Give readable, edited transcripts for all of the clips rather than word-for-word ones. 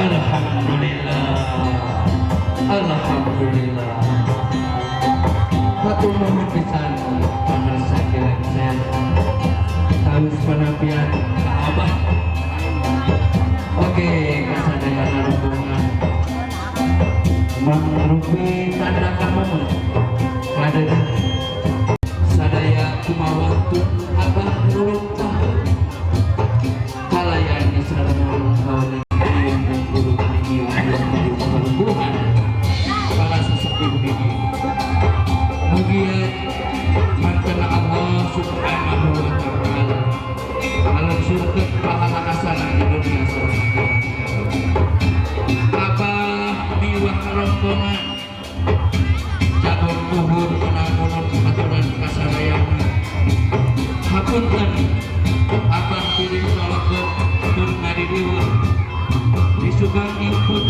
Alhamdulillah. Alhamdulillah. Hatur nuhun pisan pamirsa Kilengser. Taus panampian Abah. Oke, kasadayana rombongan. Mangrupi tanda kamomen. Kadeudeung. Sadaya kumawantun Abah nurut. Kalayan sareng kawan guru kalungguhan para sesepuh ini. Mugia mangkana Allah Subhanahu wa Ta'ala alam surga pahala hasanah di dunia sareng akhirat. Abah miwah rombongan jagong tuhur menamunun aturan kasadayana. Hapunten, Abah pilih solokeun tur ngadiriweuh di Sugeng input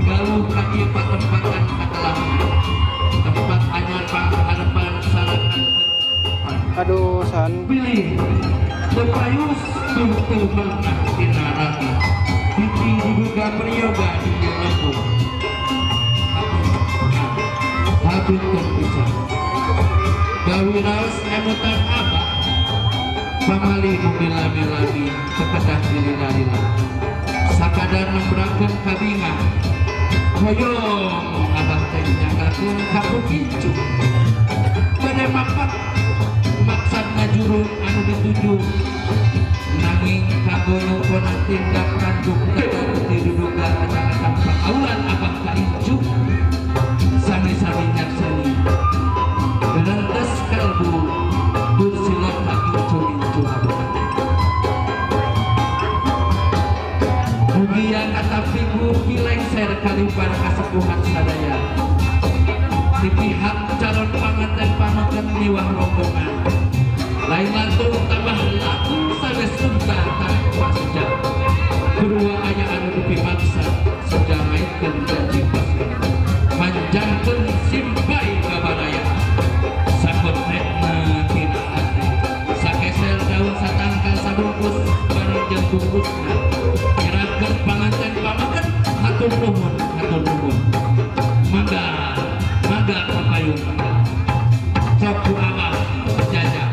galuh ka ieu patempatan katelahna tempat anyar pangharepan sareng Aduh, San. Pilih teu payus tur teu meunah tina raga titi diduga prayoga di ieu lembur. Hapunten pisan, gawi raos emutan Abah pamali bumi lami-lami kekedah dilila-lila sakadar nembrakeun kabingah hoyong Abah teh nyanggakeun ka incu bade mapak maksad ngajurung anu dituju, nanging kanggo nyumpona tindak tanduk teu diduga acang-acang pakaulan Abah ka incu sami-sami nyakseni Gerentes kalbu tur silot ka incu-incu Abah. Mugia katampi ku Kilengser kalimpar kasepuhan sadaya di pihak calon panganten pameken miwah rombongan lain lantung tambah laku sanes unta tanpa seja kedua aya anu dipimaksa seja ngaitkeun janji pasrah manjangkeun simpai kabaraya sakontretna tina hate sakeser daun satangkal sabungkus bareng jeung bungkusna nyerahkeun panganten pameken. Hatur nuhun, hatur nuhun. Mangga, mangga kapayun, mangga sok ku Abah jajah.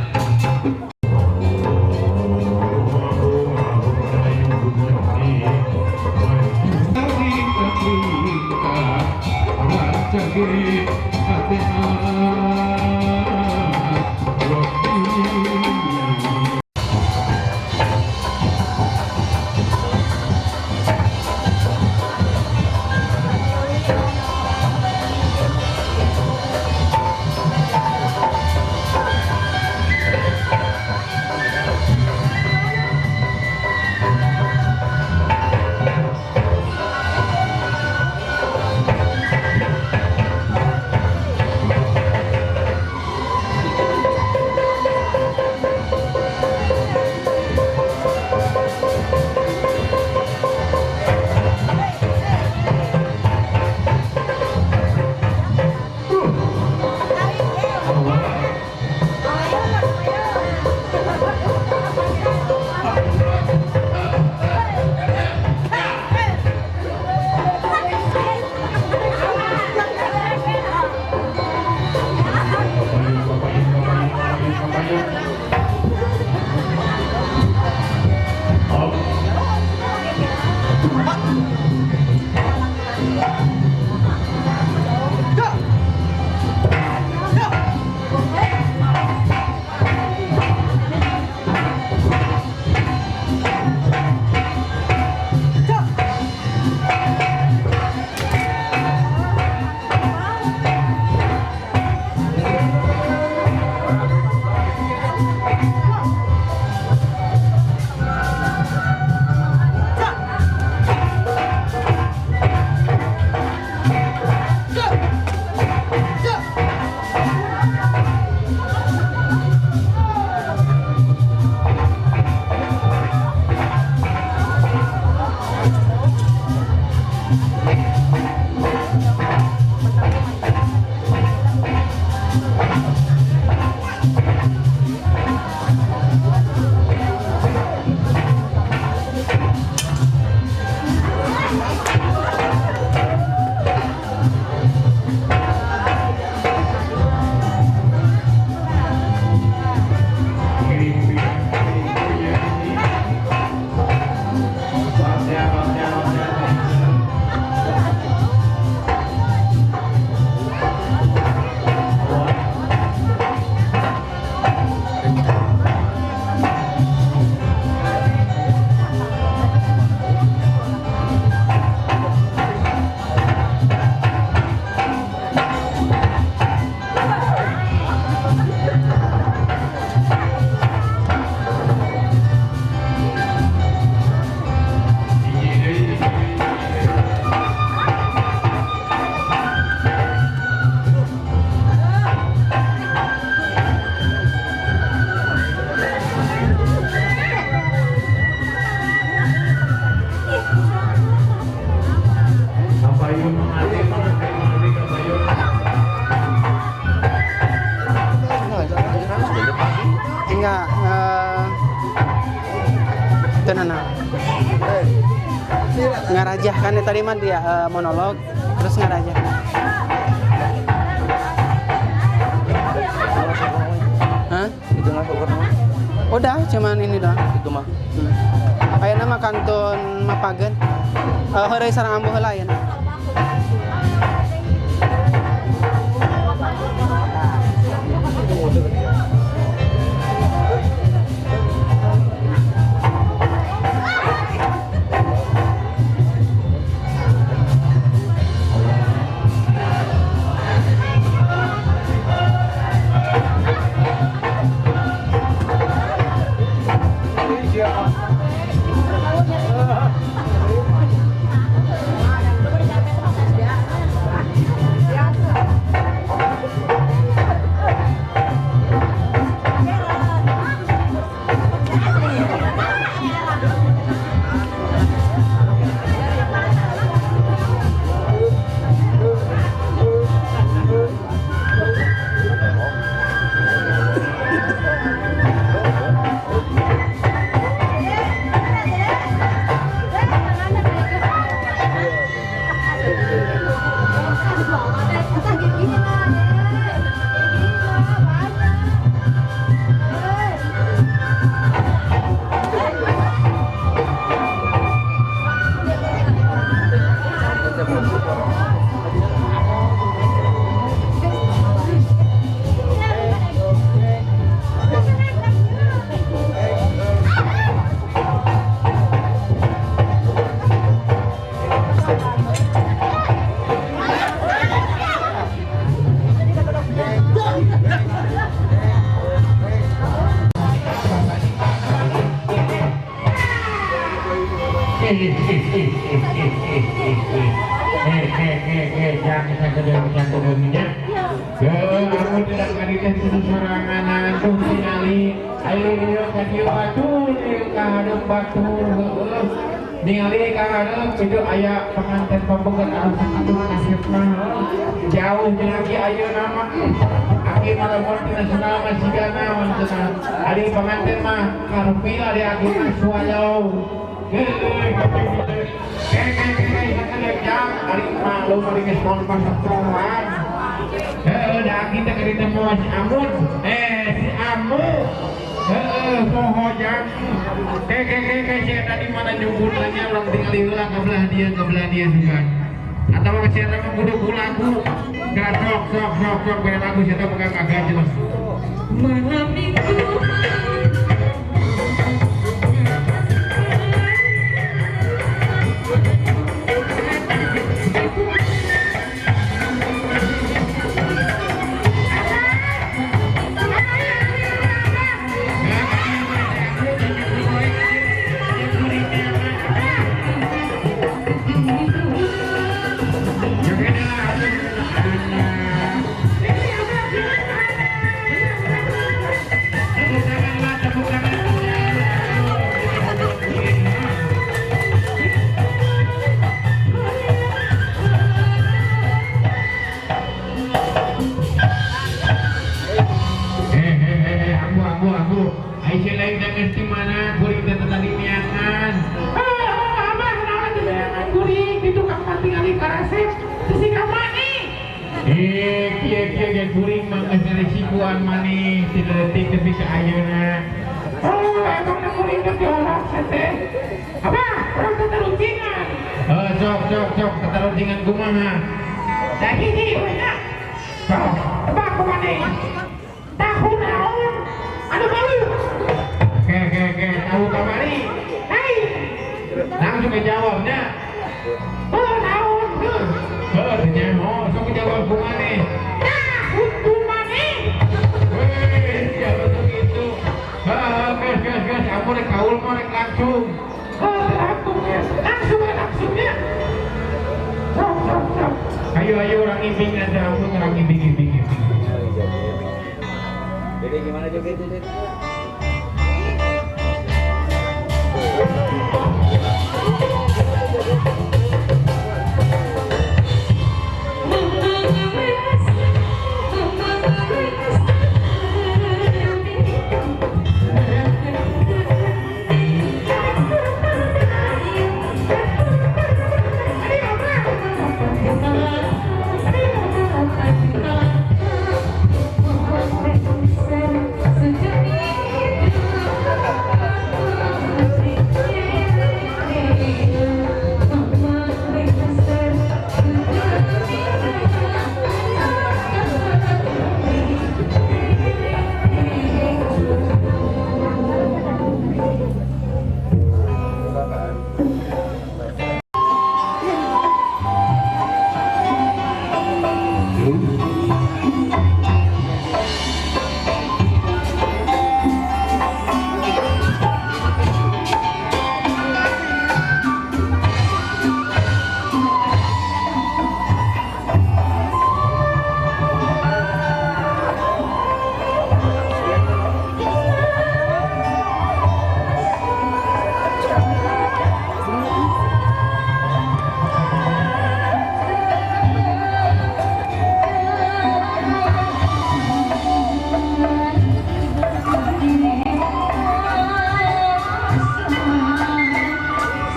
Kabayo mga ate, mga kayo, kabayo. Enggak, itu nana. Ngarajah kan tadi mah dia monolog terus ngarajah. Hah? Itu nggak ukur mah. Udah, cuman ini doang. Itu mah. Ayeuna mah kantun mapageun. Heureuy sareng ambu heula ayeuna. Ningali ka itu aya pengantin pembukaan anu sakitu nasibna jauh jeung aki ayeuna mah aki mah lamun tina nasional mah siga naon cenah ari pengantin mah karupila di aki mah suayau heueuh ke jang ari maklum ari geus naon pasatroan heueuh da aki teh keur ditemu si Amun si Amu heueuh poho jang ke si eta di mana nyumbunannya urang tingali heula ka belah dia sugan atawa si eta mah kudu ku lagu geura sok sok sok sok bere lagu si eta boga kagak jelas. Malam minggu. Kuring mah geus resikuan maneh ti leutik tepi ka ayeuna. Oh, emang da kuring teh diolok teh. Apa? Urang teh tarucingan. Heuh, sok sok sok tatarucingan kumaha? Da hiji we nya. Sok, tebak ku maneh. Tahu naon? Ada malu. Oke, tahu kamari. Hai. Langsung ke jawabnya. Oh, naon? Heuh, teu nyaho, sok jawab ku maneh. Nah, hukum maneh. Weh, siapa tuh gitu. Heuh, geus geus geus, kamu rek kaul mah rek langsung. Heuh, langsung ya. Langsung ya, langsung ya. Sok, sok, sok. Ayo, ayo orang iming aja, orang iming, iming, iming. Jadi gimana joget joget?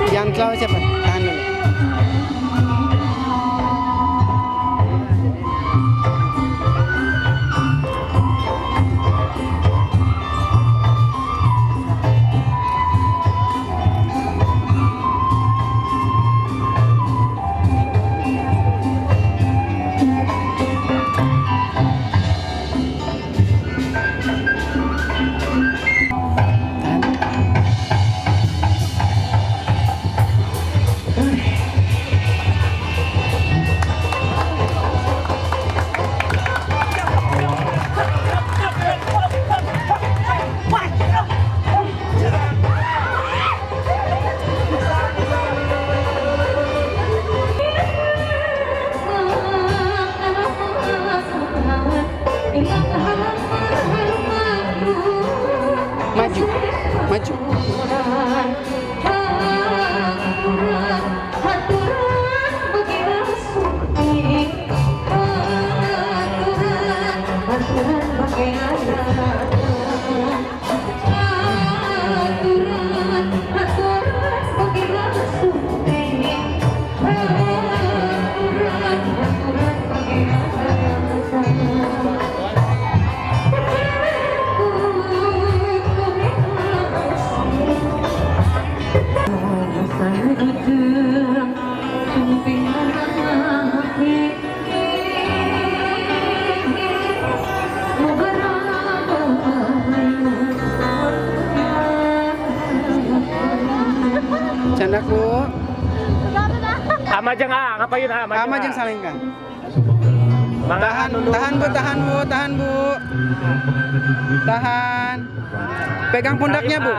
Jangan terlalu cepat, tahan dulu. Tahan. Maju, maju. Candak, Bu. Ama jeung A, ngapain A? Ama jeung salingkan. Mangga Tahan, nunduk. tahan Bu, tahan Bu, tahan Bu. Tahan. Pegang pundaknya, Bu.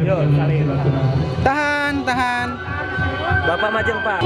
Yo, salin. Tahan, tahan. Bapak majeng, Pak.